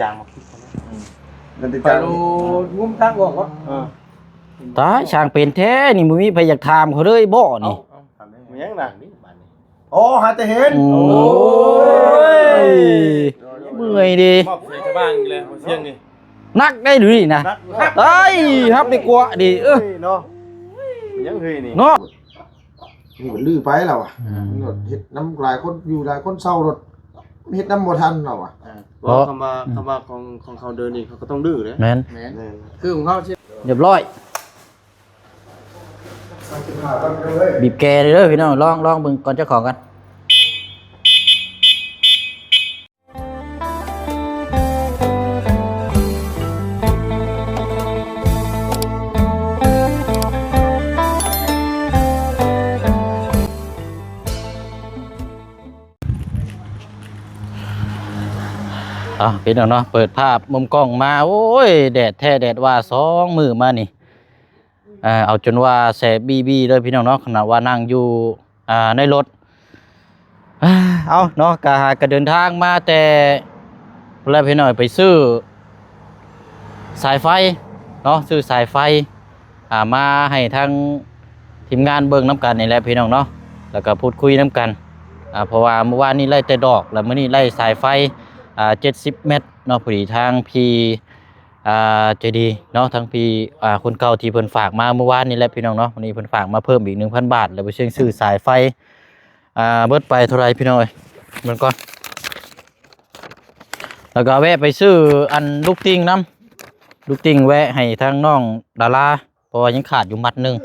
ຈາງມາຄິດເນາະ ອືມ ມັນຈະຈາງ ໄປໂລດງຸ້ມທາງອອກເນາະ ເອີ ຕາຍ ຊ່າງເປັນແທ້ນີ້ ບໍ່ມີໃຜຢາກຖາມເຂົາເລີຍບໍ່ນີ້ ເອົ້າ ເອົ້າ ມັນຫຍັງນະ ໂອ້ ຫາແຕ່ເຫັນ ໂອ້ຍ ໂອ້ຍ ເມື່ອຍເດ້ ມອບໃສ່ຊາວບ້ານອີກແລ້ວ ເສຍງນີ້ ໜັກໄດ໋ດູນີ້ນະ ໜັກ ເອີຍ ຮັບໄປກວ່າເດ້ ເອີ ເນາະ ມັນຫຍັງເຮີ້ຍນີ້ ເນາະ ນີ້ມັນລືໄປແລ້ວວ່າ ອືມ ເຮັດນຳຫຼາຍຄົນ ຢູ່ຫຼາຍຄົນເຊົ່າລົດ ເຮັດນຳບໍ່ທັນແລ້ວວ່າ ເອີ ເພາະ ເວົ້າຄຳວ່າ ອືມ ຄຳວ່າຂອງ ຂອງເຂົາເດີນນີ້ ເຂົາກໍຕ້ອງດື້ເດ້ ແມ່ນ ແມ່ນ ແມ່ນ ຄືຂອງເຮົາຊິ ຮຽບຮ້ອຍ ບີບແກເດີພີ່ນ້ອງ ລອງ ລອງເບິ່ງກ່ອນເຈົ້າຂອງກັນ. ເອົາ ພີ່ນ້ອງເນາະ ເປີດພາບມຸມກ້ອງມາ ໂອ້ຍ ແດດແທ້ແດດວ່າ ສອງມື້ມານີ້ ເອົາຈົນວ່າແສບບີໆເລີຍພີ່ນ້ອງເນາະ ຂະໜາດວ່ານັ່ງຢູ່ ອ່າ ໃນລົດ ເອົາເນາະ ກະຫາກະເດີນທາງມາແຕ່ພຸ້ນແຫຼະພີ່ນ້ອງ ໄປຊື້ສາຍໄຟເນາະ ຊື້ສາຍໄຟ ອ່າ ມາໃຫ້ທາງທີມງານເບິ່ງນຳກັນນີ້ແຫຼະພີ່ນ້ອງເນາະ ແລ້ວກະພູດຄຸຍນຳກັນ ອ່າ ເພາະວ່າມື້ວານນີ້ໄລ່ແຕ່ດອກ ແລ້ວມື້ນີ້ໄລ່ສາຍໄຟ ອ່າ ເຈັດສິບແມັດເນາະ ພໍດີທາງພີ່ ອ່າ ໃຈດີເນາະ ທັງພີ່ ອ່າ ຄົນເກົ່າທີ່ເພິ່ນຝາກມາມື້ວານນີ້ແຫຼະພີ່ນ້ອງເນາະ ວັນນີ້ເພິ່ນຝາກມາເພີ່ມອີກໜຶ່ງພັນບາດ ແລ້ວບໍ່ຊຽງຊື້ສາຍໄຟ ອ່າ ເບິດໄປເທົ່າໃດພີ່ນ້ອງເອີຍ ເບິ່ງກ່ອນ ແລ້ວກໍແວະໄປຊື້ອັນລູກຕິ່ງນຳ ລູກຕິ່ງແວະໃຫ້ທາງນ້ອງດາລາ ເພາະວ່າຍັງຂາດຢູ່ມັດໜຶ່ງ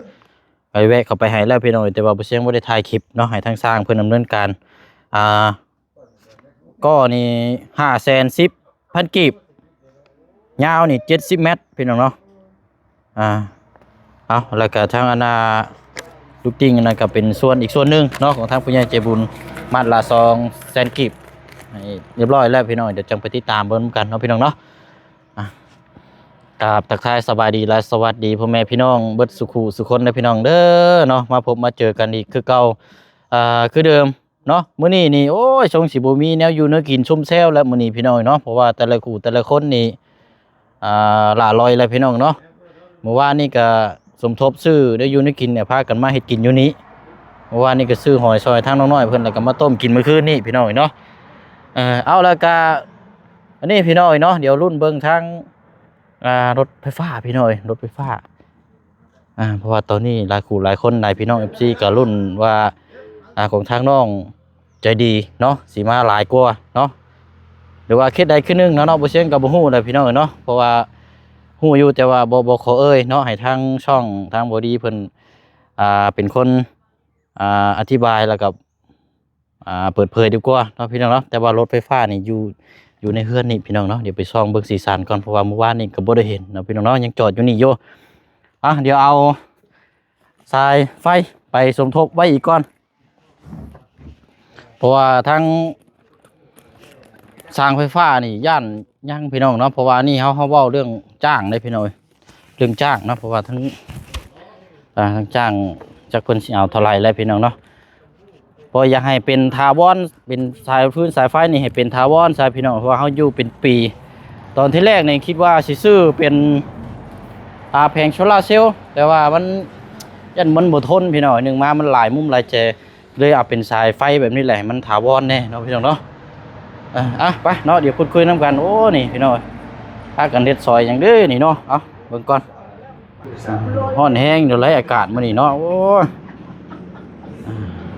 ໄປແວະເຂົ້າໄປໃຫ້ແລ້ວພີ່ນ້ອງເອີຍ ແຕ່ວ່າບໍ່ຊຽງບໍ່ໄດ້ຖ່າຍຄລິບເນາະ ໃຫ້ທາງຊ່າງເພິ່ນດຳເນີນການ ອ່າ ກໍນີ້ຫ້າແສນສິບພັນກີບ ຍາວນີ້ເຈັດສິບແມັດພີ່ນ້ອງເນາະ ອ່າ ເອົາ ແລ້ວກະທາງອັນນ່າ ລູກຕິ່ງອັນນັ້ນກະເປັນສ່ວນອີກສ່ວນໜຶ່ງເນາະ ຂອງທາງຜູ້ໃຫຍ່ໃຈບຸນ ມັດລະສອງແສນກີບ ໃຫ້ຮຽບຮ້ອຍແລ້ວພີ່ນ້ອງ ດຽວຈັ່ງໄປຕິດຕາມເບິ່ງນຳກັນເນາະພີ່ນ້ອງເນາະ ອ່າ ກາບທັກທາຍສະບາຍດີ ແລະ ສະຫວັດດີພໍ່ແມ່ພີ່ນ້ອງເບິດສູ່ຄູ່ສູ່ຄົນເດີພີ່ນ້ອງເດີເນາະ ມາພົບມາເຈີກັນອີກຄືເກົ່າ ອ່າ ຄືເດີມ ເນາະ ມື້ນີ້ນີ້ ໂອ້ຍ ຊົງຊິບໍ່ມີແນວຢູ່ແນວກິນຊຸມແຊວແລ້ວມື້ນີ້ພີ່ນ້ອງເນາະ ເພາະວ່າແຕ່ລະຄູ່ແຕ່ລະຄົນນີ້ ອ່າ ຫຼ້າລອຍແລ້ວພີ່ນ້ອງເນາະ ມື້ວານນີ້ກະສົມທົບຊື້ແນວຢູ່ແນວກິນ ພາກັນມາເຮັດກິນຢູ່ນີ້ ມື້ວານນີ້ກະຊື້ຫອຍຊ່ອຍທາງນ້ອງນ້ອຍເພິ່ນ ແລ້ວກະມາຕົ້ມກິນມື້ຄືນນີ້ພີ່ນ້ອງເນາະ ເອີ ເອົາ ແລ້ວກະ ອັນນີ້ພີ່ນ້ອງເນາະ ດຽວລຸ້ນເບິ່ງທາງ ອ່າ ລົດໄຟຟ້າພີ່ນ້ອງເອີຍ ລົດໄຟຟ້າ ອ່າ ເພາະວ່າຕອນນີ້ຫຼາຍຄູ່ຫຼາຍຄົນ ຫຼາຍພີ່ນ້ອງເອັຟຊີກໍລຸ້ນວ່າ ອ່າ ຂອງທາງນ້ອງໃຈດີເນາະ ຊິມາຫຼາຍກວ່າເນາະ ຫຼືວ່າເຂດໃດເຂດໜຶ່ງເນາະ ເນາະ ບໍ່ຊຽງກໍບໍ່ຮູ້ແຫຼະພີ່ນ້ອງເອີຍເນາະ ເພາະວ່າຮູ້ຢູ່ ແຕ່ວ່າບໍ່ ບໍ່ຂໍເອີ່ຍເນາະ ໃຫ້ທາງຊ່ອງທາງບໍ່ດີເພິ່ນ ອ່າ ເປັນຄົນ ອ່າ ອະທິບາຍ ແລ້ວກໍ ອ່າ ເປີດເຜີຍດີກວ່າເນາະພີ່ນ້ອງເນາະ ແຕ່ວ່າລົດໄຟຟ້ານີ້ຢູ່ ຢູ່ໃນເຮືອນນີ້ພີ່ນ້ອງເນາະ ດຽວໄປສ່ອງເບິ່ງສີສັນກ່ອນ ເພາະວ່າມື້ວານນີ້ກໍບໍ່ໄດ້ເຫັນເນາະພີ່ນ້ອງເນາະ ຍັງຈອດຢູ່ນີ້ຢູ່ ອ່ະ ດຽວເອົາສາຍໄຟໄປສົມທົບໄວ້ອີກກ່ອນ ເພາະວ່າທາງຊ່າງໄຟຟ້ານີ້ຢ້ານຍັງພີ່ນ້ອງເນາະ ເພາະວ່າອັນນີ້ເຮົາ ເຮົາເວົ້າເລື່ອງຈ້າງເດ້ພີ່ນ້ອງເອີຍ ເລື່ອງຈ້າງເນາະ ເພາະວ່າທາງ ອ່າ ທາງຈ້າງຈັກເພິ່ນຊິເອົາເທົ່າໃດແຫຼະພີ່ນ້ອງເນາະ ເພາະຢາກໃຫ້ເປັນຖາວອນ ເປັນສາຍຟືນສາຍໄຟນີ້ໃຫ້ເປັນຖາວອນຊະພີ່ນ້ອງ ເພາະວ່າເຮົາຢູ່ເປັນປີ ຕອນທີແລກນີ້ຄິດວ່າຊິຊື້ເປັນ ອ່າ ແຜງໂຊລາເຊວ ແຕ່ວ່າມັນ ຢ້ານມັນບໍ່ທົນພີ່ນ້ອງ ໜຶ່ງມາມັນຫຼາຍມຸມຫຼາຍແຈ ເລີຍເອົາເປັນສາຍໄຟແບບນີ້ແຫຼະ ໃຫ້ມັນຖາວອນແດ່ເນາະພີ່ນ້ອງເນາະ ເອີ ອ່ະ ໄປເນາະ ດຽວພູດຄຸຍນຳກັນ ໂອ້ ນີ້ພີ່ນ້ອງ ພາກັນເຮັດຊອຍຫຍັງເດ້ນີ້ເນາະ ເອົາ ເບິ່ງກ່ອນ ຮ້ອນແຮງຢູ່ໄດ໋ອາກາດມື້ນີ້ເນາະ ໂອ້ຍ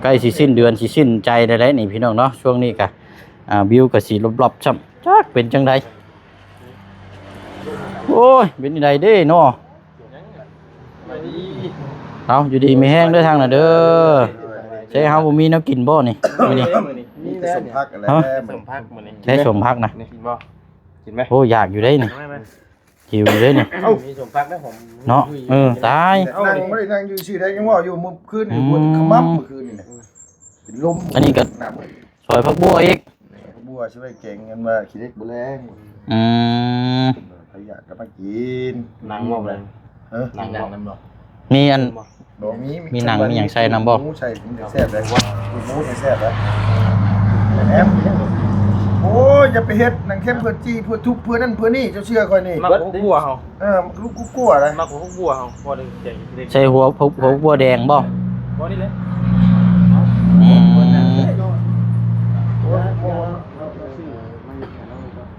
ໃກ້ຊິສິ້ນເດືອນ ຊິສິ້ນໃຈໄດ້ແລ້ວນີ້ພີ່ນ້ອງເນາະ ຊ່ວງນີ້ກະ ອ່າ ວິວກະຊິລົບໆຊ້ຳ ຈັກເປັນຈັ່ງໃດ ໂອ້ຍ ເປັນຈັ່ງໃດເດ້ເນາະ ເອົາ ຢູ່ດີມີແຮງເດີທາງນັ້ນເດີ ໃຊ່ເຮົາບໍ່ມີແນວກິນບໍ່ນີ້ ມື້ນີ້ ມີແຕ່ສົ້ມຜັກຫັ້ນແຫຼະ ສົ້ມຜັກມື້ນີ້ ໃຊ່ສົ້ມຜັກນະ ກິນບໍ່ ກິນໄໝ ໂອ້ ຢາກຢູ່ເດ້ນີ້ ຫິວຢູ່ເດ້ນີ້ ເອົ້າ ມີສົມພັກນະ ເນາະ ເອີ ຕາຍ ນັ່ງບໍ່ໄດ້ນັ່ງຢູ່ຊື່ໃດ ຍັງເວົ້າຢູ່ມື້ຄືນນີ້ ອືມ ປວດຂະໝໍ້າມື້ຄືນນີ້ນະ ເປັນລົມ ອັນນີ້ກໍ ໜັກເວີຍ ຊອຍຜັກບົວອີກ ແມ່ນ ຜັກບົວຊິໄວ້ແກງກັນວ່າຂີ້ເຫຼັກບໍ່ແລງ ອືມ ໃຜຢາກກໍມາກິນ ນັ່ງບໍ່ແລງ ເອີ ນັ່ງນຳບໍ່ ມີອັນ ບໍ່ ມີ ມີໜັງມີຫຍັງໃສ່ນຳບໍ່ ໝູໃສ່ ມັນຈະແຊບເດ້ ໝູແຊບເດ້ ແໜມ ໂອ້ຍ ຢ່າໄປເຮັດໜັງເຂັມເພື່ອຈີ່ ເພື່ອທຸບ ເພື່ອນັ້ນເພື່ອນີ້ ເຈົ້າເຊື່ອຂ້ອຍນີ້. ມັກຫົວຫົວເຮົາ. ເອີ ລູກກູກົວໄດ໋. ມັກຫົວຫົວເຮົາ ບໍ່ໄດ້ໃຈເລັກ. ໃສ່ຫົວ ຫົວ ຫົວແດງບໍ່? ບໍ່ນີ້ແຫຼະ. ອືມ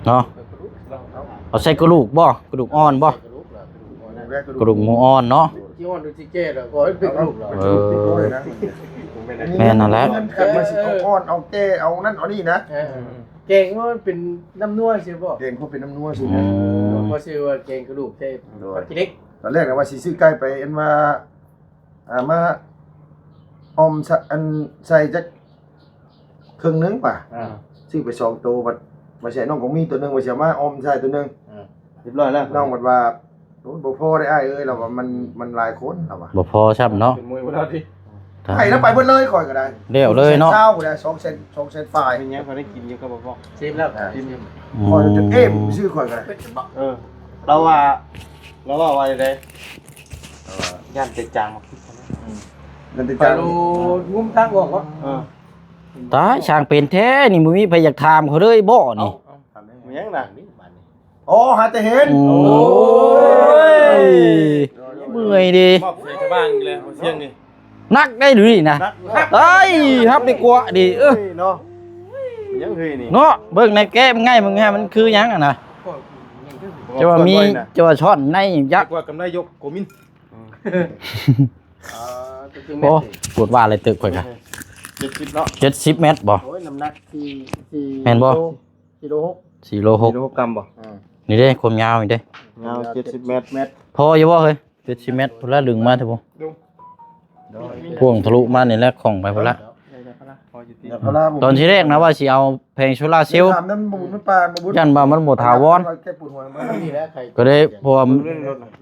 ເນາະ ເອົາໃສ່ກະດູກບໍ່? ກະດູກອ່ອນບໍ່? ກະດູກໝູອ່ອນເນາະ. ຊິອ່ອນຫຼືຊິແກ່ລະ ກໍໃຫ້ເປັນກະດູກ. ເອີ ແມ່ນນັ້ນແຫຼະ. ຄັນວ່າຊິເອົາອ່ອນ ເອົາແກ່ ເອົານັ້ນເອົານີ້ນະ. ເອີ ແກງວ່າມັນເປັນນ້ຳນົວຊື່ບໍ່? ແກງເຂົາເປັນນ້ຳນົວຊື່. ອືມ ບໍ່ຊື່ວ່າແກງກະດູກ ແຕ່ ໂດຍ ປາກິເລັກ. ຕອນແລກນະວ່າຊິຊື້ໄກ່ໄປ ອັນວ່າ ອ່າ ມາອ່ອມ ສະ ອັນ ໃສ່ຈັກເຄິ່ງໜຶ່ງວ່າ. ອ່າ ຊື້ໄປສອງໂຕ ບັດວ່າຊິໃຫ້ນ້ອງກອງມີໂຕໜຶ່ງ ວ່າຊິເອົາມາອ່ອມໃສ່ໂຕໜຶ່ງ. ອ່າ ຮຽບຮ້ອຍແລ້ວ. ນ້ອງບັດວ່າ ໂອ້ຍ ບໍ່ພໍໄດ໋ອ້າຍເອີຍ ລາວວ່າມັນ ມັນຫຼາຍຄົນ ລາວວ່າ ບໍ່ພໍຊ້ຳເນາະ. ເປັນມວຍບໍ່ໄດ້ຕິ ໃຫ້ລາວໄປເບິດເລີຍ ຂ້ອຍກໍໄດ້. ແລ້ວເລີຍເນາະ ສອງແສນຊາວພຸ້ນແຫຼະ ສອງແສນ ສອງແສນປາຍ. ເປັນຫຍັງ ຂ້ອຍໄດ້ກິນຢູ່ກັບບໍ່ພໍ. ຊີມແລ້ວ ອ່າ ຊີມ. ອືມ ຂ້ອຍຈົນເອມຊື່ຂ້ອຍກໍໄດ້. ເອີ ລາວວ່າ ລາວເວົ້າວ່າໃດ? ເອີ ຢ້ານແຕ່ຈາງມາຄິດ. ອືມ ຢ້ານແຕ່ຈາງ. ງຸ້ມທາງອອກວະ. ເອີ ຕາຍ ຊ່າງເປັນແທ້ນີ້ ບໍ່ມີໃຜຢາກຖາມເຂົາເລີຍບໍ່ນີ້? ເອົາ ເອົາ ແມ່ນຫຍັງນະ? ອໍ ຫາແຕ່ເຫັນ. ໂອ້ຍ ເມື່ອຍເດ. ມອບໃສ່ຊາວບ້ານອີກແລ້ວ ສຽງນີ້ ໜັກໄດ໋ດູນີ້ນະ. ເອີຍ ຮັບດີກວ່າດີ. ເອີ ເນາະ ຍັງເຮີຍນີ້ເນາະ. ເບິ່ງໃນແກ້ມະໄງ່ ເບິ່ງໃຫ້ມັນຄືຫຍັງຫັ້ນນະ. ຈະວ່າມີ ຈະວ່າຊ່ອນໃນຍັກ ວ່າກຳໄລຍົກໂກມິນ. ອືມ ໂອ້ ກວດວ່າຫຼາຍຕຶກຂ້ອຍກະ ເຈັດສິບເນາະ. ເຈັດສິບແມັດບໍ່? ໂອ້ຍ ນ້ຳໜັກສີ່ ສີ່ ແມ່ນບໍ່? ໂລ ສີ່ໂລຫົກ ສີ່ໂລຫົກ ສີ່ໂລຫົກກຣາມບໍ່? ອ່າ ນີ້ເດ້ ຄວາມຍາວນີ້ເດ້ ຍາວເຈັດສິບແມັດ ແມັດ. ພໍຢູ່ບໍ່ເຮີ້ຍ? ເຈັດສິບແມັດພຸ້ນລະ ດຶງມາເຖາະ. ໂດຍ ພວງທະລຸມານີ້ແຫຼະ ຂ້ອງໄປພຸ້ນລະ. ພໍຢູ່ຕິ. ຕອນທີແລກນະວ່າຊິເອົາແຜງໂຊລາເຊວ ຖາມນຳບໍ່ບຸນປານ ບໍ່ບຸນ ຢ້ານວ່າມັນບໍ່ຖາວອນ ແກ້ປວດຫົວ ນີ້ແຫຼະ ກໍເລີຍ ເພາະວ່າ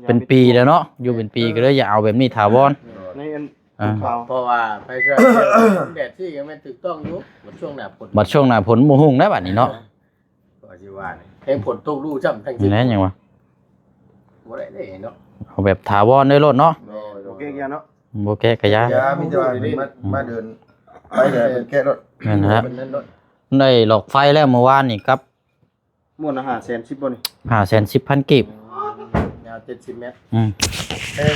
ເປັນປີແລ້ວເນາະ ຢູ່ເປັນປີ ກໍເລີຍຢາກເອົາແບບນີ້ຖາວອນ. ໃນອັນ ອ່າ ເພາະວ່າໄຟເຊື້ອແດດທີ່ກໍແມ່ນຖືກຕ້ອງຢູ່. ບັດຊ່ວງໜ້າຝົນ ບັດຊ່ວງໜ້າຝົນບໍ່ຮຸ່ງໄດ໋ບັດນີ້ເນາະ. ກໍຊິວ່າແຮງຝົນຕົກດູຊ້ຳ ທັງຊິແມ່ນຫຍັງວະ ບໍ່ໄດ້ເດ້ເນາະ. ເອົາແບບຖາວອນເລີຍໂລດເນາະ. ໂດຍ ໂດຍ ບໍ່ແກ້ກະຢ່າເນາະ. ບໍ່ແກ້ກະຢ່າ ຢ່າ ມີແຕ່ວ່າເພິ່ນມາ ມາເດີນໄປແລ້ວເພິ່ນແກ້ໂລດ. ແມ່ນຫັ້ນແຫຼະ ເພິ່ນນັ້ນໂລດ. ໄດ້ຫຼອກໄຟແລ້ວມື້ວານນີ້ກັບ ໝົດລະຫ້າແສນສິບບໍ່ນີ້? ຫ້າແສນສິບພັນກີບ. ຍາວເຈັດສິບແມັດ. ອືມ ເອີ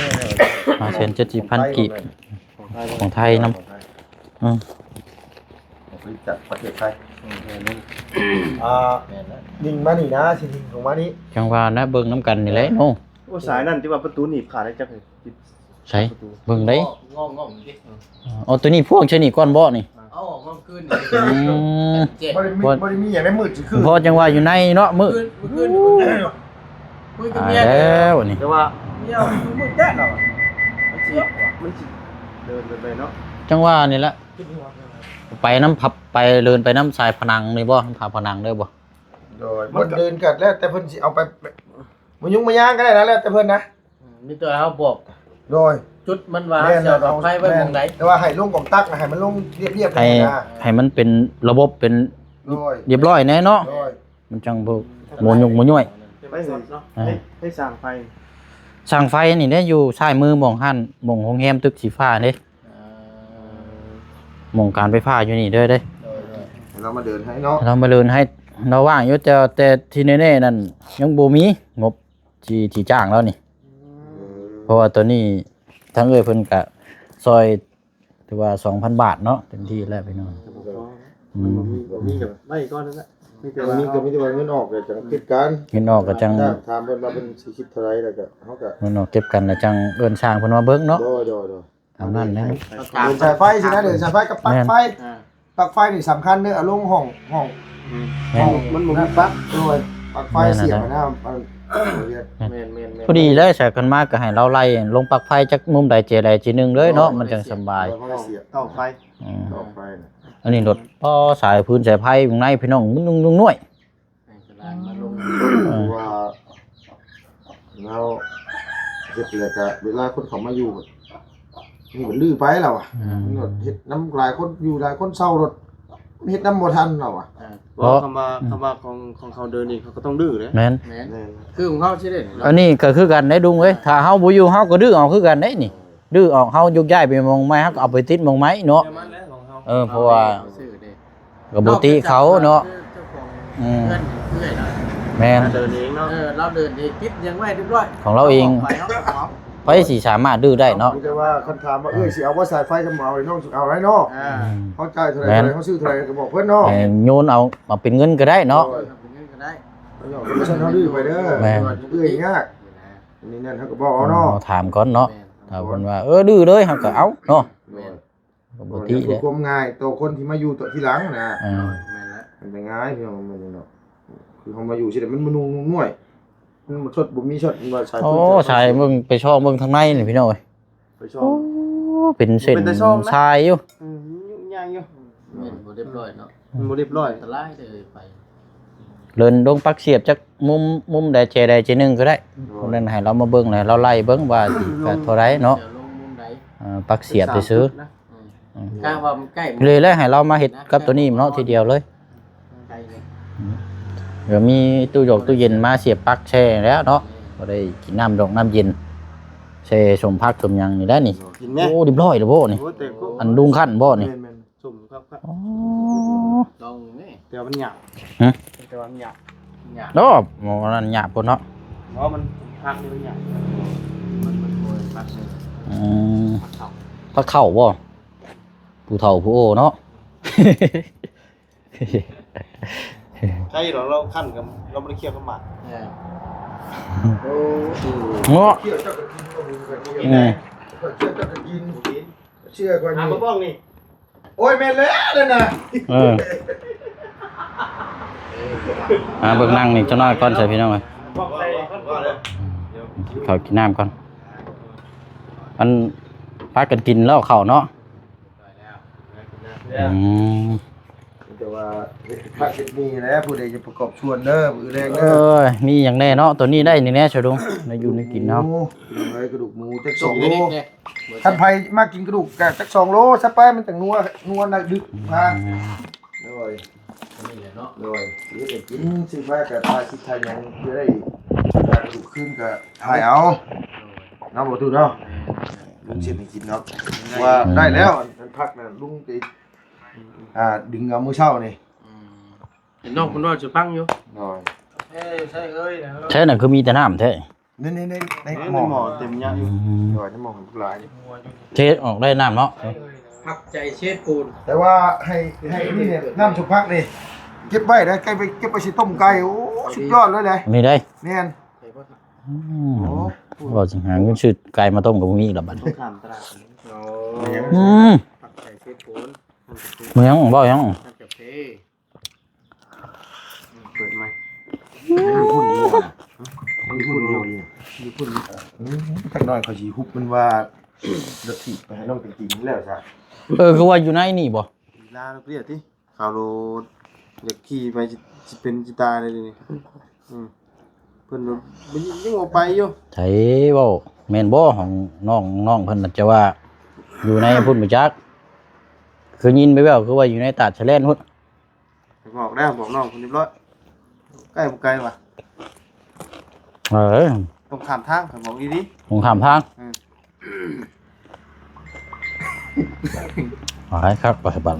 ຫ້າແສນເຈັດສິບພັນກີບ ຂອງໄທ ຂອງໄທນຳ. ອືມ ບໍລິສັດປະເທດໄທ. ອືມ ອ່າ ແມ່ນແລ້ວ ຍິງມານີ້ນະ ຊິຍິງເຂົ້າມານີ້. ຈັ່ງວ່ານະ ເບິ່ງນຳກັນນີ້ແຫຼະເນາະ. ໂອ້ ສາຍນັ້ນທີ່ວ່າປະຕູໜີບຂາດໄດ້ຈັກ ໃສ ເບິ່ງໄດ້ ງອກໆນີ້ຕິ. ອໍ ໂຕນີ້ພວງໃສ່ນີ້ກ່ອນບໍ່ນີ້? ເອົາອອກມາຄືນນີ້. ອືມ ບໍ່ໄດ້ມີ ບໍ່ໄດ້ມີຫຍັງໃນມືດຊື່ຄື ພໍຈັ່ງວ່າຢູ່ໃນເນາະ ມືດ ມື້ຄືນ ມື້ຄືນ ມື້ຄືນ ຕາຍແລ້ວນີ້. ແຕ່ວ່າເມຍ ມື້ແຈ້ງແລ້ວ ມັນຊິ ມັນຊິເດີນໄປເນາະ. ຈັ່ງວ່ານີ້ແຫຼະ ໄປນຳພັບ ໄປເດີນໄປນຳສາຍຜະໜັງນີ້ບໍ່? ຜາຜະໜັງເດີບໍ່? ໂດຍ ບໍ່ເດີນກໍແລ້ວແຕ່ເພິ່ນຊິເອົາໄປ ມາຍຸງມາຍາງກໍໄດ້ນະ ແລ້ວແຕ່ເພິ່ນນະ. ອືມ ມີແຕ່ເຮົາບອກ ໂດຍ ຈຸດມັນວ່າ ແມ່ນ ຈະເອົາໄຟໄວ້ໝ່ອງໃດ ແຕ່ວ່າໃຫ້ລົງກອງຕັກນະ ໃຫ້ມັນລົງລຽບໆ ໃຫ້ ໃຫ້ມັນເປັນລະບົບ ເປັນ ໂດຍ ລຽບຮ້ອຍແນ່ເນາະ. ໂດຍ ມັນຈັ່ງບໍ່ ບໍ່ຍຸກບໍ່ຍ້ວຍ. ໄປເນາະ ໃຫ້ ໃຫ້ຊ່າງໄຟ ຊ່າງໄຟນີ້ເດ້ ຢູ່ຊ້າຍມືໝ່ອງຮ້ານ ໝ່ອງໂຮງແຮມຕຶກສີຟ້າເດ້. ອ່າ ໝ່ອງການໄຟຟ້າຢູ່ນີ້ເດີ ເດ້. ໂດຍ ໂດຍ ໃຫ້ລາວມາເດີນໃຫ້ເນາະ ໃຫ້ລາວມາເດີນໃຫ້. ລາວວ່າງຢູ່ ແຕ່ ແຕ່ທີ່ແນ່ໆນັ້ນຍັງບໍ່ມີງົບ ທີ່ ທີ່ຈ້າງລາວນີ້. ອືມ ເພາະວ່າຕອນນີ້ທາງເອື້ອຍເພິ່ນກະຊ່ອຍ ຖືວ່າສອງພັນບາດເນາະ ເຕັມທີ່ແລ້ວພີ່ນ້ອງ. ອືມ ບໍ່ມີ ບໍ່ມີກໍໄວ້ກ່ອນນັ້ນແຫຼະ. ມີແຕ່ວ່າມີກໍມີແຕ່ວ່າເງິນອອກກໍຈັ່ງຄິດກັນ ເງິນອອກກໍຈັ່ງ ຖາມເພິ່ນວ່າເພິ່ນຊິຄິດເທົ່າໃດ ແລ້ວກໍເຮົາກໍ ເງິນອອກເກັບກັນ ແລ້ວຈັ່ງເອີ້ນຊ່າງເພິ່ນມາເບິ່ງເນາະ. ໂດຍ ໂດຍ ໂດຍ. ຕາມນັ້ນແຫຼະ. ເດີນສາຍໄຟຊີ້ນະ ເດີນສາຍໄຟກັບປັກໄຟ. ແມ່ນ ອ່າ ປັກໄຟນີ້ສຳຄັນເດີ ເອົາລົງຫ້ອງ ຫ້ອງ ອືມ ຫ້ອງ ມັນບໍ່ມີປັກ. ໂດຍ ປັກໄຟສຽບນະ. ແມ່ນ ແມ່ນ ແມ່ນ ພໍດີເລີຍ ສາຍຄັນມາກໍໃຫ້ລາວໄລ່ລົງປັກໄຟຈັກມຸມໃດເຈໃດເຈໜຶ່ງເລີຍເນາະ. ໂດຍ ມັນຈັ່ງສະບາຍ ເຕົາໄຟ. ອືມ ເຕົາໄຟນະ. ອັນນີ້ລົດ ອໍ ສາຍຟືນສາຍໄຟຢູ່ໃນພີ່ນ້ອງ ນຸ່ງໆ ໜ້ອຍ ໃຫ້ສະຫຼານມາລົງ. ເອີ ວ່າແລ້ວເຮັດແລ້ວກະເວລາຄົນເຂົ້າມາຢູ່ ນີ້ມັນລືໄປແລ້ວອະ. ອືມ ເຮັດນຳຫຼາຍຄົນ ຢູ່ຫຼາຍຄົນເຊົ່າລົດ ເຮັດນຳບໍ່ທັນແລ້ວອະ. ເພາະ ເພາະຄຳວ່າ ອືມ ຄຳວ່າຂອງ ຂອງເຂົາເດີນນີ້ ເຂົາກໍຕ້ອງດື້ເດ້. ແມ່ນ ແມ່ນ ແມ່ນ ຄືຂອງເຮົາຊິເດ້. ອັນນີ້ກໍຄືກັນໄດ໋ລຸງເອີຍ ຖ້າເຮົາບໍ່ຢູ່ ເຮົາກໍດື້ເອົາຄືກັນໄດ໋ນີ້. ດື້ອອກ ເຮົາຍົກຍ້າຍໄປໝ່ອງໃໝ່ ເຮົາກໍເອົາໄປຕິດໝ່ອງໃໝ່ເນາະ. ເອີ ເພາະວ່າ ເອົາໄປເອົາຊື່ເດ້ ກໍບໍ່ຕິເຂົາເນາະ. ເຈົ້າຂອງ ອືມ ເຮືອນເອື້ອຍລະ ແມ່ນ ເດີນເອງເນາະ ເອີ ລາວເດີນເອງ ຕິດຫຍັງໄວ້ຮຽບຮ້ອຍ ຂອງລາວເອງ ເອົາອອກໄປ ເຮົາກໍເອົາ ໃຜຊິສາມາດດື້ໄດ້ເນາະ ມີແຕ່ວ່າຄັນຖາມວ່າ ເອື້ອຍຊິເອົາບໍ່ສາຍໄຟ ຄັນບໍ່ເອົາ ນ້ອງຊິເອົາໄດ້ເນາະ ອືມ ເຮົາຈ່າຍເທົ່າໃດ ແມ່ນ ເທົ່າໃດ ເຮົາຊື້ເທົ່າໃດກໍບອກເພິ່ນເນາະ ແມ່ນ ໂຍນເອົາ ເອົາເປັນເງິນກໍໄດ້ເນາະ ເອີ ເອົາເປັນເງິນກໍໄດ້ ເອົາເນາະ ບໍ່ຊັ້ນເຮົາດື້ໄປເດີ ແມ່ນ ເອື້ອຍຍາກ ອັນນີ້ນັ້ນເຮົາກໍບອກເອົາເນາະ ເຮົາຖາມກ່ອນເນາະ ແມ່ນ ຖ້າເພິ່ນວ່າ ເອີ ດື້ເລີຍ ເຮົາກໍເອົາເນາະ ແມ່ນ ກໍບໍ່ຕິເດ້ ເພື່ອຄວາມງ່າຍຕໍ່ຄົນທີ່ມາຢູ່ຕໍ່ທີຫຼັງນະ ເອີ ແມ່ນລະ ມັນກໍງ່າຍ ພີ່ນ້ອງ ມັນເນາະ ຄືເຮົາມາຢູ່ຊີ້ແຫຼະ ມັນບໍ່ນຸ່ງນຸ່ງໜ້ວຍ ມັນບໍ່ຊົດ ບໍ່ມີຊັອດ ມັນວ່າສາຍ ໂອ້ ສາຍເບິ່ງ ໄປຊ່ອງເບິ່ງທາງໃນນີ້ ພີ່ນ້ອງເອີຍ ໄປຊ່ອງ ໂອ້ ເປັນເສັ້ນ ເປັນຕາຊ່ອງນະ ຊາຍຢູ່ ອືມ ຫຍຸ້ງຍາກຢູ່ ແມ່ນ ບໍ່ຮຽບຮ້ອຍເນາະ ມັນບໍ່ຮຽບຮ້ອຍ ອັນຕະລາຍເດີ ໄປ ເດີນລົງປັກສຽບຈັກມຸມ ມຸມໃດແຈໃດແຈໜຶ່ງກໍໄດ້ ໂດຍ ຄົນນັ້ນໃຫ້ລາວມາເບິ່ງ ໃຫ້ລາວໄລ່ເບິ່ງວ່າ ອືມ ເທົ່າໃດເນາະ ເອີ ປັກສຽບຊື່ໆ ອືມ ກະວ່າມັນໃກ້ ເລີຍແລ້ວໃຫ້ລາວມາເຮັດກັບໂຕນີ້ເນາະ ທີດຽວເລີຍ ອືມ ດຽວມີຕູ້ຢອກຕູ້ເຢັນມາສຽບປັກແຊ່ແລ້ວເນາະ ບໍ່ໄດ້ກິນນ້ຳດອກນ້ຳເຢັນ ແຊ່ສົ້ມຜັກສົ້ມຫຍັງນີ້ແຫຼະນີ້ ໂອ້ ຮຽບຮ້ອຍແລ້ວບໍ່ນີ້ ອັນລຸງຂັ້ນບໍ່ນີ້ ແມ່ນໆ ສົ້ມຄັກໆ ອໍ ລອງເບິ່ງແດ່ ແຕ່ວ່າມັນຫຍາບ ຮະ ແຕ່ວ່າມັນຫຍາບ ຫຍາບ ໂອ້ ໝໍນັ້ນຫຍາບໂພດເນາະ ບໍ່ ມັນຜັກນີ້ມັນຫຍາບ ມັນ ມັນບໍ່ແມ່ນຜັກນີ້ ອືມ ຜັກເຂົ້າ ຜັກເຂົ້າບໍ່ ຜູ້ເຖົ້າຜູ້ໂອເນາະ ໃຜເນາະ ລາວຄັນກັບ ລາວບໍ່ໄດ້ກ່ຽວກັບໝາກ ເອີ ໂອ້ ເນາະ ກ່ຽວເຈົ້າກໍກິນ ອືມ ເຈົ້າກໍກິນ ເຊື່ອຂ້ອຍນີ້ ໂອ້ຍ ແມ່ນແລ້ວນັ້ນນະ ເອີ ມາເບິ່ງນັ່ງນີ້ຈັກໜ້ອຍກ່ອນຊະພີ່ນ້ອງເອີຍ ເຂົ້າກິນນ້ຳກ່ອນ ອັນ ພາກັນກິນແລ້ວເຂົ້າເນາະ ອືມ ແຕ່ວ່າເຮັດຜັກເຮັດໝີ່ແຫຼະ ຜູ້ໃດຈະປະກອບສ່ວນເດີ ມື້ແລງເດີ ເອີຍ ມີຫຍັງແດ່ເນາະ ໂຕນີ້ໄດ້ນີ້ແດ່ ຊາວດຸງ ໄດ້ຢູ່ໄດ້ກິນເນາະ ໂອ້ ພີ່ນ້ອງເອີຍ ກະດູກໝູຈັກສອງໂລ ຄັນໃຜມັກກິນກະດູກກະຈັກສອງໂລຊະໄປ ມັນຈັ່ງນົວ ນົວໜ້າດຶກ ອືມ ມາ ໂດຍ ນີ້ແຫຼະເນາະ ໂດຍ ຊິເຮັດໃຫ້ກິນ ຊື້ມາກະຖ້າຄິດຖ້າຫຍັງ ເພື່ອໄດ້ກະດູກຄືນກະຖ່າຍເອົາ ເນາະ ບໍ່ຕູ້ເນາະ ລຸງຊິເຮັດໃຫ້ກິນເນາະ ວ່າໄດ້ແລ້ວ ອັນ ອັນຜັກນັ້ນລຸງໄປ ອ່າ ດຶງເອົາມື້ເຊົ້ານີ້ ອືມ ເຫັນນ້ອງເພິ່ນເວົ້າສູ່ຟັງຢູ່ ໂດຍ ເອີ ໃຊ່ເອີຍນະ ໃຊ່ນະ ຄືມີແຕ່ນ້ຳແທ້ ໃນ ໃນ ໃນ ໃນໝໍ້ເຕັມຍະຢູ່ ອືມ ໂດຍ ໃນໝໍ້ເພິ່ນຫຼາຍ ເທອອກໄດ້ນ້ຳເນາະ ຜັກໃຈເຊໂປນ ແຕ່ວ່າໃຫ້ ໃຫ້ນີ້ນີ້ ນ້ຳຊຸບຜັກນີ້ ເກັບໄວ້ໄດ໋ ໄກ່ໄປເກັບໄປຊິຕົ້ມໄກ່ ໂອ້ ສຸດຍອດເລີຍແຫຼະ ນີ້ໄດ໋ ແມ່ນ ອືມ ໂອ້ ເວົ້າຊິຫາເງິນຊື້ໄກ່ມາຕົ້ມກໍບໍ່ມີອີກລະບັດນີ້ ຕ້ອງຂ້າມຕະຫຼາດ ໂອ້ ອືມ ຜັກໃຈເຊໂປນ ແມ່ນຫຍັງ ເວົ້າຫຍັງ ເປີດໃໝ່ ຢູ່ພຸ້ນຢູ່ ຢູ່ພຸ້ນຢູ່ ຢູ່ພຸ້ນ ອືມ ຈັກໜ້ອຍຂ້ອຍຊິຮຸບມັນວ່າ ລົດຖີບໄປໃຫ້ນ້ອງກິນແລ້ວຊະ ເອີ ຄືວ່າຢູ່ໃນນີ້ບໍ່ ລາວເກຍດຕິ ເຂົາໂລດ ຢາກຂີ່ໄປ ຊິ ຊິເປັນຊິຕາຍເລີຍນີ້ ອືມ ເພິ່ນບໍ່ ຍັງບໍ່ໄປຢູ່ ໃຜເວົ້າ ແມ່ນບໍ່ ຂອງນ້ອງ ນ້ອງເພິ່ນ ຈະວ່າຢູ່ໃນພຸ້ນບໍ່ຈັກ ຄືຍິນແວ່ວໆ ຄືວ່າຢູ່ໃນຕາດຊາຍແດນພຸ້ນ ບອກແລ້ວ ບອກນ້ອງເພິ່ນຮຽບຮ້ອຍ ໃກ້ບໍ່ໄກຫວາ ເອີ ຕົງຂ້າມທາງ ຂ້ອຍບອກອີ່ຫຼີ ຕົງຂ້າມທາງ ເອີ ຫຼາຍຄັກ ປະຈຸບັນ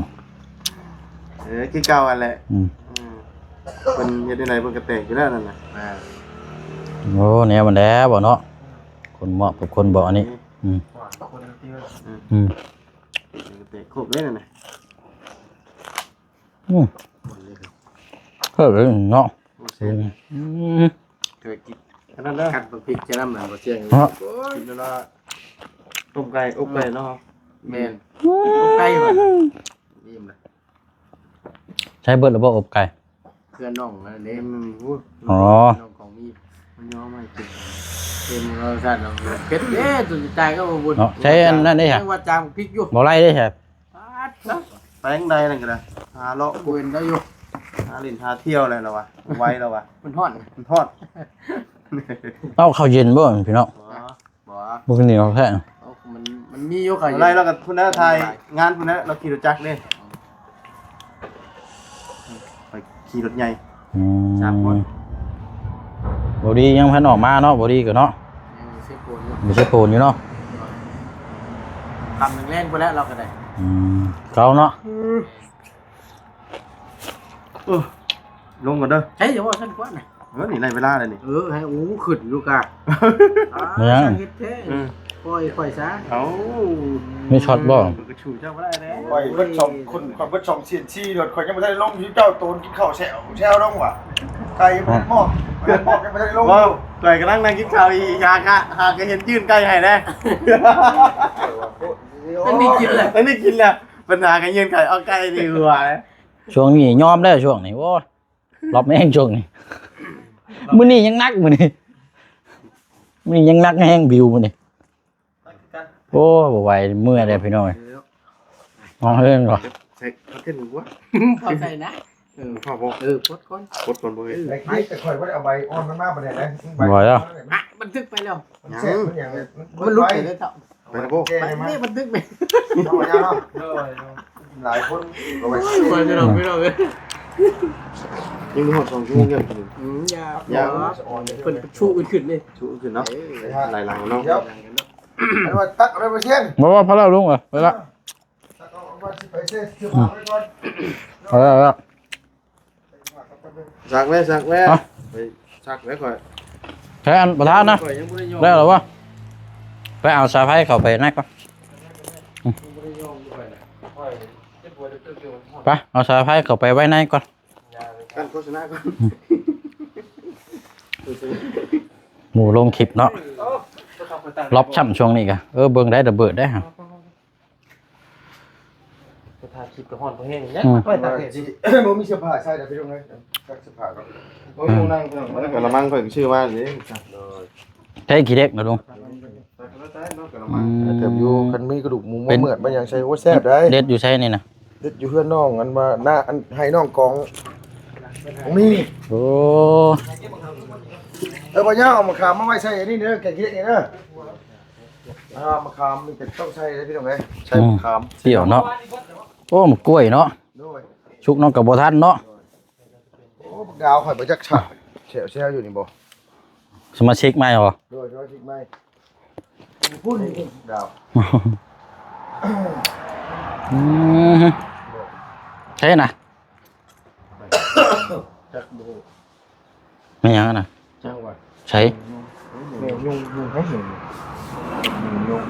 ເອີ ຄືເກົ່າຫັ້ນແຫຼະ ອືມ ອືມ ເພິ່ນເຮັດແນວໃດເພິ່ນກໍແຕກຢູ່ແລ້ວນັ້ນນະ ອ່າ ໂອ້ ແນວມັນແຫຼະບໍ່ເນາະ ຄົນເໝາະກັບຄົນບໍ່ອັນນີ້ ອືມ ອືມ ອືມ ແຕກຄົບເລີຍນັ້ນນະ ອືມ ເອີເນາະ ອືມ ເຄີຍກິນ ອັນນັ້ນເດີ ກັດບັກພິກຈະນຳນັ້ນບໍ່ຈຽງ ເນາະ ໂອ້ຍ ກິນແລ້ວລະ ຕົ້ມໄກ່ ອົບໄກ່ເນາະ ແມ່ນ ອົບໄກ່ວ່າ ອີ່ມລະ ໃຊ້ເບິດລະບໍ່ອົບໄກ່ ເພື່ອນນ້ອງນັ້ນເດ້ ອືມ ໂອ້ ອໍ ນ້ອງຂອງມີ ມັນຍອມໃຫ້ກິນ ເປັນລົດຊາດເນາະ ເຜັດເດ້ ຕົວຊິຕາຍກໍບໍ່ບຸນ ເນາະ ໃຊ້ອັນນັ້ນເດ້ ຍັງວ່າຈາງພິກຢູ່ ບໍ່ໄລ່ເດ້ ປາດ ໄປທາງໃດນັ້ນກໍໄດ້ ຫາເລາະ ເວັນໄດ້ຢູ່ ຫາຫຼິ້ນຫາທ່ຽວແຫຼະລາວວ່າ ໄວລາວວ່າ ມັນຮ້ອນ ມັນຮ້ອນ ເອົາເຂົ້າເຢັນບໍ່ພີ່ນ້ອງ ບໍ່ ບໍ່ ບໍ່ກິນເຂົ້າແທ້ ເອົາ ມັນ ມັນມີຢູ່ ໄລ່ລາວກັບພຸ້ນນະ ຖ່າຍງານພຸ້ນນະ ລາວຂີ່ລົດຈັກເດ້ ໄປຂີ່ລົດໃຫຍ່ ອືມ ສາມຄົນ ບໍ່ດີຍັງພັນອອກມາເນາະ ບໍ່ດີກໍເນາະ ຍັງເຊໂປນຢູ່ ມີເຊໂປນຢູ່ເນາະ ຄ່ຳແລງໆ ພຸ້ນແຫຼະລາວກໍໄດ້ ອືມ ເກົ່າເນາະ ເອີ ເອີ ລົງກ່ອນເດີ. ໃຊ່ ຢ່າເວົ້າຊັ້ນກວ່ານະ. ເອີ ນີ້ໄດ້ເວລາແລ້ວນີ້. ເອີ ໃຫ້ ໂອ້ ຂຶ້ນຢູ່ກະ. ແມ່ນຫຍັງ? ຊ່າງເຮັດແທ້. ເອີ ປ່ອຍຂ້ອຍຊະ. ເອົ້າ ມີຊັອດບໍ່? ມັນກໍຊູເຈົ້າບໍ່ໄດ້ແລ້ວ. ຂ້ອຍເບິດສອງຄົນ ຂ້ອຍເບິດສອງຊຽນຊີໂລດ ຂ້ອຍຍັງບໍ່ທັນໄດ້ລົງຢູ່. ເຈົ້າໂຕນກິນເຂົ້າແຊວໆລົງວ່າ ໄກ່ມັນໝອກ ມັນໝອກຍັງບໍ່ທັນໄດ້ລົງ. ເວົ້າ ຂ້ອຍກຳລັງນັ່ງກິນເຂົ້າອີກ ຫາກະ ຫາກະເຫັນຍື່ນໄກ່ໃຫ້ແດ່. ອັນນີ້ກິນແລ້ວ ອັນນີ້ກິນແລ້ວ. ບັນຫາກະຍື່ນໄກ່ ເອົາໄກ່ນີ້ຫົວ. ຊ່ວງນີ້ຍອມແລ້ວ ຊ່ວງນີ້ ໂອ້ຍ ລັອບແຮງຊ່ວງນີ້. ມື້ນີ້ຍັງໜັກ ມື້ນີ້ ມື້ນີ້ຍັງໜັກແຮງ ບິວມື້ນີ້. ໂອ້ ບໍ່ໄຫວ ເມື່ອຍແລ້ວພີ່ນ້ອງເອີຍ. ນອນເຮືອນກ່ອນ. ໃສ່ເຂົ້າເສັ້ນບໍ່? ເຂົ້າໃສ່ນະ. ເອີ ພໍບໍ່? ເອີ ປົດກ່ອນ ປົດກ່ອນບໍ່ເອີຍ. ໄອ້ ແຕ່ຂ້ອຍບໍ່ໄດ້ເອົາໃບອ່ອນມັນມາປານໃດນະ. ບໍ່ແລ້ວ ບັນທຶກໄປແລ້ວ. ມັນແຊບ ມັນຫຍັງ ມັນຫຼຸດໄປເລີຍເຈົ້າ. ໄປລະບໍ່? ໄປນີ້ບັນທຶກໄປ. ເອົາຍາເນາະ. ໂດຍ ຫຼາຍຄົນກໍໄປ ໂອ້ຍ ພີ່ນ້ອງເອີຍ. ຍັງມີຮອດສອງຊົ່ວໂມງເດີ. ອືມ ຢ່າ ຢ່າ ເພິ່ນຊູອື່ນຂຶ້ນເດ້ ຊູອື່ນຂຶ້ນເນາະ. ເອີ ຫຼາຍຫຼັງເນາະ. ອັນວ່າຕັກເອົາໄດ້ບໍ່ຊຽງ? ບໍ່ ບໍ່ ພໍແລ້ວລຸງເອີຍ ໄປລະ. ຕັກເອົາ ວ່າຊິໄປເຊ ເສື້ອຜ້າໄວ້ກ່ອນ. ເອົາແລ້ວ ເອົາແລ້ວ. ຊັກແລ້ວ ຊັກແລ້ວ. ຮະ? ໄປຊັກແລ້ວຂ້ອຍ. ໃຊ້ອັນປະທານນະ. ຂ້ອຍຍັງບໍ່ໄດ້ຍ້ອງ ໄດ້ແລ້ວບໍ່? ໄປເອົາສາຍໄຟເຂົ້າໄປໃນກ່ອນ. ອືມ ຍັງບໍ່ໄດ້ຍ້ອງຢູ່ຂ້ອຍນະ. ຂ້ອຍເຈັບຫົວເຕັບໆຢູ່. ໄປເອົາສາຍໄຟເຂົ້າໄປໄວ້ໃນກ່ອນ. ກັນໂຄສະນາກ່ອນ. ອືມ ໝູ່ລົງຄລິບເນາະ. ໂອ້ ລັອບຊ້ຳຊ່ວງນີ້ກະ ເອີ ເບິ່ງໄດ້ລະເບີດໄດ້ຫະ. ໄປຖ່າຍຄລິບກັບຮ້ອນພໍແຮງນີ້ແຫຼະ. ອືມ ໄປຕາກແດດ. ບໍ່ມີເສື້ອຜ້າໃສ່ແລ້ວພີ່ນ້ອງເອີຍ. ຊັກເສື້ອຜ້າກ່ອນ. ບໍ່ມີໝ່ອງນັ່ງ. ມັນກະລະມັງຂ້ອຍຊື້ມານີ້. ໂດຍ ໃຊ້ຂີ້ເຫຼັກນະລຸງ. ອືມ ເຕີມຢູ່. ຄັນມີກະດູກໝູ ເປັນເໝືອດ ມັນຫຍັງໃສ່ ໂອ້ ແຊບໄດ໋. ເດັດຢູ່ໃສນີ້ນະ? ເດັດຢູ່ເຮືອນນ້ອງ ອັນວ່ານາ ອັນໄຮ່ນ້ອງກອງຂອງນີ້. ໂອ້ ເອີ ບໍ່ຍາວ ເອົາໝາກຂາມມາໄວ້ໃສ່ອັນນີ້ເດີ ແກງຂີ້ເຫຼັກນີ້ເດີ. ອ່າ ມະຂາມນີ້ກໍຕ້ອງໃສ່ເດ້ພີ່ນ້ອງເອີຍ. ໃສ່ ອືມ ມະຂາມປ່ຽວເນາະ. ໂອ້ ໝາກກ້ວຍເນາະ. ໂດຍ ສຸກເນາະ ກໍບໍ່ທັນເນາະ. ໂອ້ ບັກດາວຂ້ອຍບໍ່ຈັກສະ ແຊວໆຢູ່ນີ້ບໍ່? ສະມາຊິກໃໝ່ບໍ່? ໂດຍ ສະມາຊິກໃໝ່. ພຸ້ນດາວ. ອືມ ໃຊ່ນະ. ຈັກບໍ່ຮູ້ ແມ່ນຫຍັງຫັ້ນນະ? ຈັກວ່າ ໃສ? ແມ່ນຍຸງ ຍຸງໃຜເຫັນ? ຍຸງ ຍຸງ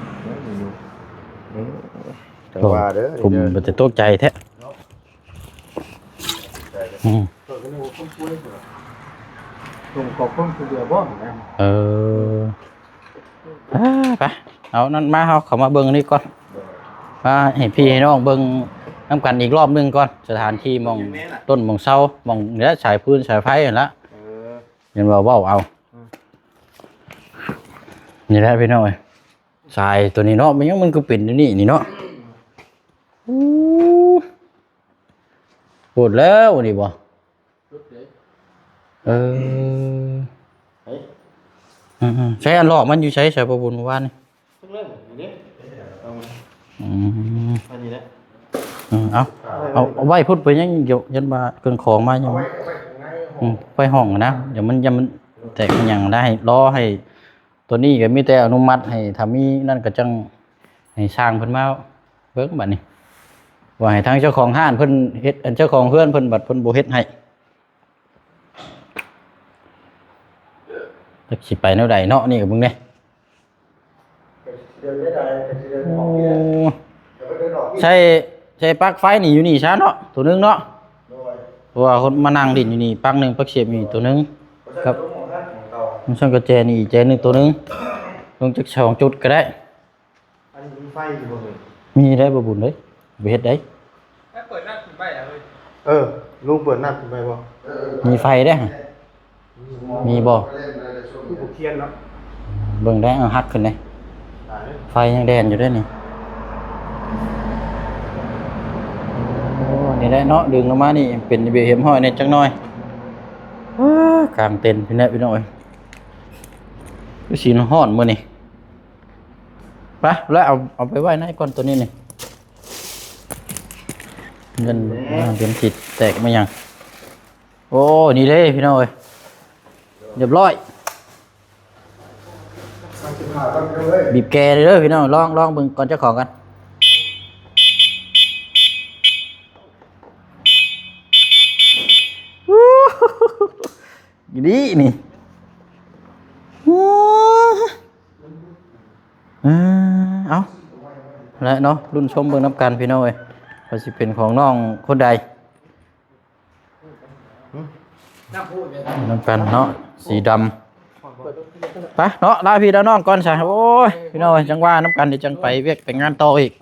ຍຸງ ແຕ່ວ່າເດີ ຜົມເປັນຕາຕົກໃຈແທ້. ອືມ ຕົວກໍນຶກວ່າຄົນປ່ວຍ ຕົວກໍຄົນຜູ້ດຽວບໍ່ນະ. ເອີ ອ່າ ໄປ ເອົານັ້ນມາ ເຮົາເຂົ້າມາເບິ່ງອັນນີ້ກ່ອນ. ໂດຍ ມາໃຫ້ພີ່ໃຫ້ນ້ອງເບິ່ງນຳກັນອີກລອບໜຶ່ງກ່ອນ ສະຖານທີ່ໝ່ອງ ແມ່ນລະ ຕົ້ນໝ່ອງເຊົາ ໝ່ອງນີ້ແຫຼະ ສາຍຟືນສາຍໄຟຫັ້ນລະ. ເອີ ເຫັນວ່າເວົ້າເອົາ. ອືມ ນີ້ແຫຼະພີ່ນ້ອງເອີຍ ສາຍໂຕນີ້ເນາະ ມັນຫຍັງມັນຄືເປັນຢູ່ນີ້ນີ້ເນາະ. ໂອ້ ໂພດແລ້ວນີ້ບໍ່? ເອີ ເອີ ໃຊ້ອັນຫຼອກມັນຢູ່ໃສ ໃສບໍ່ບຸນມື້ວານນີ້? ອືມ ອັນນີ້ແຫຼະ ເອີ ເອົາ ເອົາໄວ້ພຸ້ນໄປ ຍັງ ຢ້ານວ່າເຄື່ອງຂອງມາຍັງ. ອືມ ໄວ້ຫ້ອງນະ ຢ່າມັນ ຢ່າມັນແຕກມັນຫຍັງໄດ້ ລໍໃຫ້ ໂຕນີ້ກໍມີແຕ່ອະນຸມັດໃຫ້ ຖ້າມີນັ້ນກໍຈັ່ງໃຫ້ຊ່າງເພິ່ນມາເບິ່ງບັດນີ້ ວ່າໃຫ້ທາງເຈົ້າຂອງຮ້ານເພິ່ນເຮັດ ອັນເຈົ້າຂອງເຮືອນເພິ່ນບັດເພິ່ນບໍ່ເຮັດໃຫ້ ຈັກຊິໄປແນວໃດເນາະ. ນີ້ກໍເບິ່ງເດ້ ໂອ້ ໃສ່ ໃສ່ປລັກໄຟນີ້ຢູ່ນີ້ຊະເນາະ ໂຕໜຶ່ງເນາະ. ໂດຍ ເພາະວ່າຄົນມານັ່ງຫຼິ້ນຢູ່ນີ້ປັກໜຶ່ງ ປັກສຽບນີ້ໂຕໜຶ່ງ ກັບ ມັນສັ່ນກະແຈນີ້ອີກແຈໜຶ່ງໂຕໜຶ່ງ ລົງຈັກສອງຈຸດກໍໄດ້. ອັນນີ້ມີໄຟຢູ່ບໍ່ເອີຍ? ມີໄດ໋ ບໍ່ບຸນເອີຍ ໄປເຮັດໄດ໋. ເປີດນ້ຳຂຶ້ນໄປລະເອີຍ. ເອີ ລຸງເປີດນ້ຳຂຶ້ນໄປບໍ່? ມີໄຟເດ້. ມີບໍ່? ຄືບໍ່ຄຽນເນາະ. ເບິ່ງໄດ້ ເອົາຫັກຂຶ້ນເດ້. ໄຟຍັງແລ່ນຢູ່ເດ້ນີ້. ໂອ້ ນີ້ແຫຼະເນາະ ດຶງລົງມານີ້ເປັນລະບຽບຮຽບຮ້ອຍແດ່ຈັກໜ້ອຍ. ວ້າ ກາງເຕັນພີ່ແຫຼະພີ່ນ້ອງເອີຍ. ຄືຊິຮ້ອນມື້ນີ້. ໄປ ແລ້ວເອົາ ເອົາໄປໄວ້ໃນກ່ອນ ໂຕນີ້ນີ້. ເງິນ ເງິນຊິແຕກມາຫຍັງ. ໂອ້ ນີ້ເດ້ພີ່ນ້ອງເອີຍ ຮຽບຮ້ອຍ. ບີບແກເດີພີ່ນ້ອງ ລອງ ລອງເບິ່ງກ່ອນເຈົ້າຂອງກັນ. ໂອ້ໂຫ ອີ່ຫຼີນີ້ ອືມ ເອີ ເອົາ ແລະເນາະ ລຸ້ນຊົມເບິ່ງນຳກັນພີ່ນ້ອງເອີຍ ວ່າຊິເປັນຂອງນ້ອງຄົນໃດ ນຳກັນເນາະ ສີດຳ. ໄປເນາະ ລາພີ່ລານ້ອງກ່ອນຊະ. ໂອ້ຍ ພີ່ນ້ອງເອີຍ ຈັ່ງວ່ານຳກັນ ດຽວຈັ່ງໄປວຽກໄປງານຕໍ່ອີກ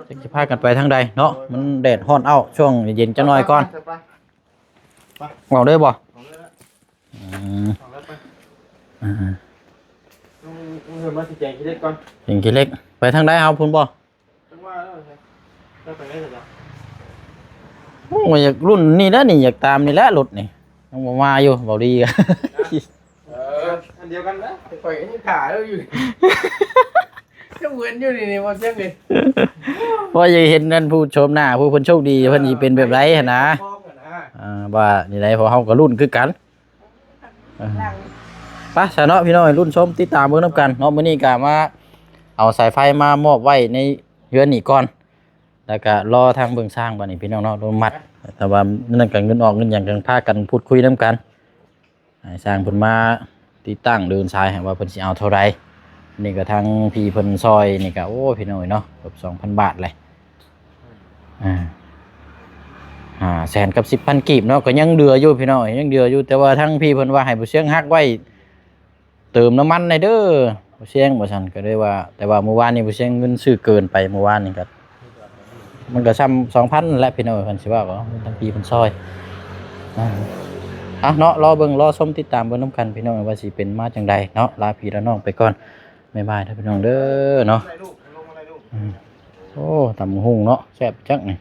ຈັກຊິພາກັນໄປທາງໃດເນາະ. ມັນແດດຮ້ອນເອົ້າ ຊ່ວງເຢັນໆ ຈັກໜ່ອຍກ່ອນ. ໄປ ໄປ ເອົາເລີຍບໍ່? ເອົາເລີຍລະ. ອືມ ເອົາເລີຍໄປ. ອ່າ ຕ້ອງ ຕ້ອງເດີນມາຊິແຈງຂີ້ເຫຼັກກ່ອນ ແຈງຂີ້ເຫຼັກ. ໄປທາງໃດເຮົາ ພຸ້ນບໍ່? ຈັງຫວະແລ້ວ ແລ້ວໄປໄດ້ຊະ. ໂອ້ຍ ຢາກລຸ້ນນີ້ແຫຼະນີ້ ຢາກຕາມນີ້ແຫຼະ ລົດນີ້ ຍັງບໍ່ມາຢູ່ ເບົາດີກະ. ເອີ ອັນດຽວກັນນະ ຂ້ອຍກໍຍັງຖ້າເຈົ້າຢູ່ ຍັງເໝືອນຢູ່ນີ້ ນີ້ ບໍ່ເຈັບນີ້. ເພາະຢາກເຫັນນັ້ນ ຜູ້ຊົມໜ້າ ຜູ້ເພິ່ນໂຊກດີ ເພິ່ນຊິເປັນແບບໃດຫັ້ນນະ. ອ່າ ວ່ານີ້ໃດ ເພາະເຮົາກໍລຸ້ນຄືກັນ. ເອີ ໄປຊະເນາະ ພີ່ນ້ອງ ລຸ້ນຊົມຕິດຕາມເບິ່ງນຳກັນເນາະ. ມື້ນີ້ກະມາເອົາສາຍໄຟມາມອບໄວ້ໃນເຮືອນນີ້ກ່ອນ ແລ້ວກະລໍທາງເບິ່ງຊ່າງບາດນີ້ ພີ່ນ້ອງເນາະ ລົງມັດ. ແຕ່ວ່ານັ້ນກະເງິນອອກເງິນຫຍັງ ກະພາກັນພູດຄຸຍນຳກັນ ໃຫ້ຊ່າງເພິ່ນມາຕິດຕັ້ງເດີນສາຍໃຫ້ວ່າເພິ່ນຊິເອົາເທົ່າໃດ. ນີ້ກະທາງພີ່ເພິ່ນຊ່ອຍນີ້ກະ ໂອ້ ພີ່ນ້ອງເອີຍເນາະ ເກືອບສອງພັນບາດແຫຼະ. ອ່າ ຫ້າແສນກັບສິບພັນກີບເນາະ ກໍຍັງເຫຼືອຢູ່ພີ່ນ້ອງ ຍັງເຫຼືອຢູ່. ແຕ່ວ່າທາງພີ່ເພິ່ນວ່າໃຫ້ບໍ່ຊຽງຮັກໄວ້ ເຕີມນ້ຳມັນແດ່ເດີ ບໍ່ຊຽງ ວ່າຊັ້ນ. ກໍເລີຍວ່າ ແຕ່ວ່າມື້ວານນີ້ບໍ່ຊຽງເງິນຊື້ເກີນໄປ ມື້ວານນີ້ກໍ ມັນກໍຊ່ຳສອງພັນແຫຼະພີ່ນ້ອງ ຄັນຊິເວົ້າກໍທາງພີ່ເພິ່ນຊ່ອຍ. ອ່າ ເອົາເນາະ ລໍເບິ່ງ ລໍຊົມຕິດຕາມເບິ່ງນຳກັນພີ່ນ້ອງ ວ່າຊິເປັນມາຈັ່ງໃດເນາະ. ລາພີ່ລານ້ອງໄປກ່ອນ ບາຍບາຍເດີພີ່ນ້ອງເດີເນາະ. ອືມ ໂອ້ ຕຳບັກຫຸ່ງເນາະ ແຊບຈັກນີ້.